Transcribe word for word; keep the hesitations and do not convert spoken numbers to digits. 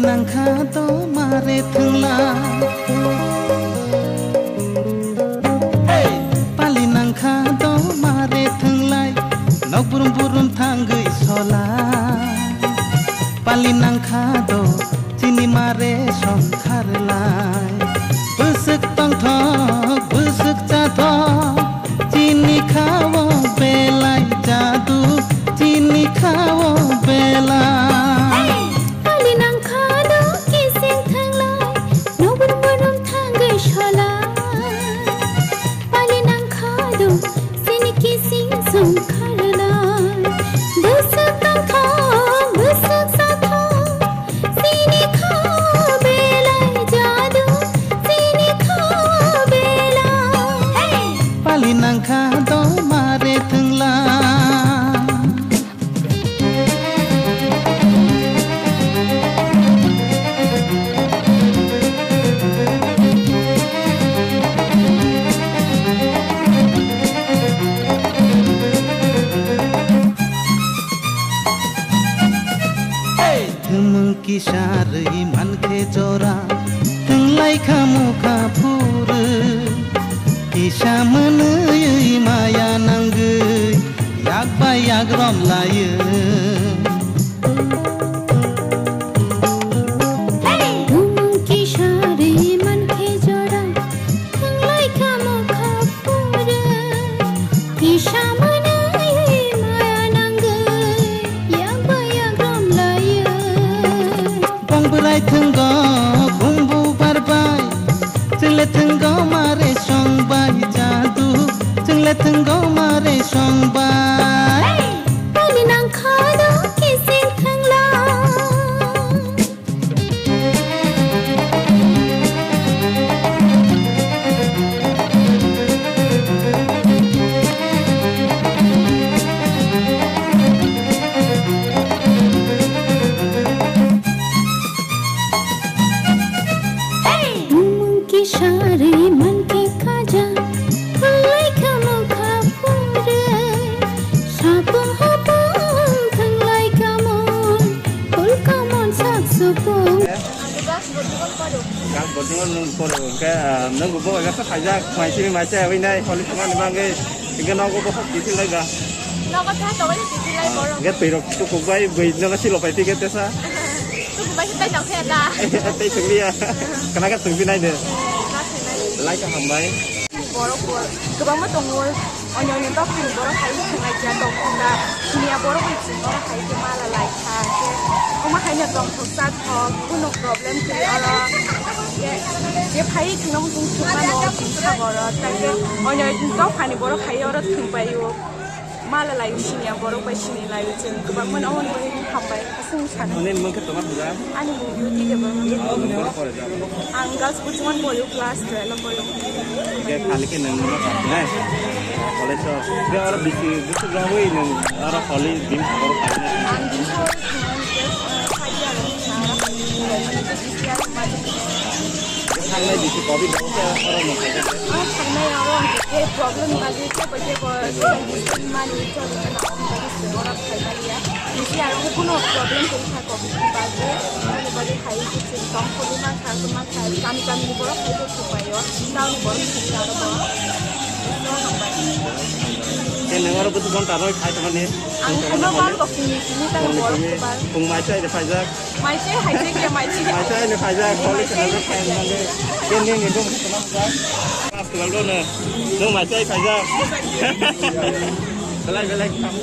Nangkha do mare thwnglai. Hey! Pali nangkha do mare thwnglai. Nok burum burum thangwi sola. Pali nangkha do chini mare songkharlai. Bwswk tongthok, bwswk chathok. Chini khao belai jadu, chini khao belai. Pali nangkha do kising thanglai, nobor borom thangwi solai. Pali nangkha do chini kising songkharlai. Bwswk tongthok, bwswk chathok, chini khao belai jadu, chini khao belai. Pali nangkha do mare thwngla. Hey! Thwmwng kisa rwi mankhe jora, thwnglai kha mokha phurwi. Kisa mwnwi maya nangwi, yak bai yak romlaiwi. Thwmwng kisa rwi mankhe jora, thwnglai kha mokha phurwi. Kisa mwnwi maya nangwi, yak bai yak romlaiwi. Bong bwrai thwngo, bumbu barbai, chwng le thwngo mare songbai jadu, chwng le thwngo mare songbai. Pali nangkha do kising thwngla. Hey! Mung kisa rwi mankhe khaja, khulai kha mokha phurwi. Sapung hapung thwnglai kha mon, khul kha mon sak supung. Ang class boarding-o poro. Class boarding-o nwng poro, hwnkhe, ah, nwng bo bai khe phaijak, mai simi mai chai oi nai, holi thangmani bagwi, hwnkhe nogo bo hok kiphil lai ba. Nogo tha tongwi kiphil lai borok. Hwnkhe twi rok tukuk bai bwi nogo silo pai tike tesa. Tukuk bai tei tong khe da. Tei thwngli ya. Kana khe thwngphi nai de. Class nine. Lai ka hambai. Borok bo kwbangma tongo, onyo onyo dophani borok hai thwnglai kha tongthok da, siniya borok bai chwng oro hai khe mala lai kha, khe omo hai no tongthok chathok, kunu problem kwrwi oro, khe je phai thwngno muchung thwngmano chwng sago oro, tai khe onyo dophani borok hai oro thwngpai o. Mala lai siniya borok bai sini lai chwng kwbangma no hwnwi hambai aswk sano. Nini mung khe tongma hwnjak? Ani mung Beauty Debbarma. Borok pore jak? Ang girls Bujuman boyo class twelve o boyo. Hwnkhe khali khe nwng no nai? College o. Hwnkhe oro bisi bwswk rogwi nwng oro holi bini borok khainai? Ang bini borok khainani just, uh, five year o kha. This year ma Thangnai bisi covid o khe oro no khaijak. Ah, thangnai oro hwnkhe khe problem bagwi kebo kebo mani choli kheno oro bagwi se oro khaimaliya. Bisi aro khe kuno problem tongkha covid ni bagwi. Aboni bagwi khai khe chwng tong phuru mankha, mankha kami kami ni borok khai khe supaio. Town ni borok khai aro bo. Khe nwng oro bwswk ghonta rwi khai tongmani? Ang khuno bal kok simi simi tang borok khe bal. Pung mai chai de phaijak. Mai se hai se khe mai se. Mai se ne phaijak, college se ne phaijak. Ke ne ne dong se ma sa. Class twelve no. No mai se phaijak. Belai belai kham.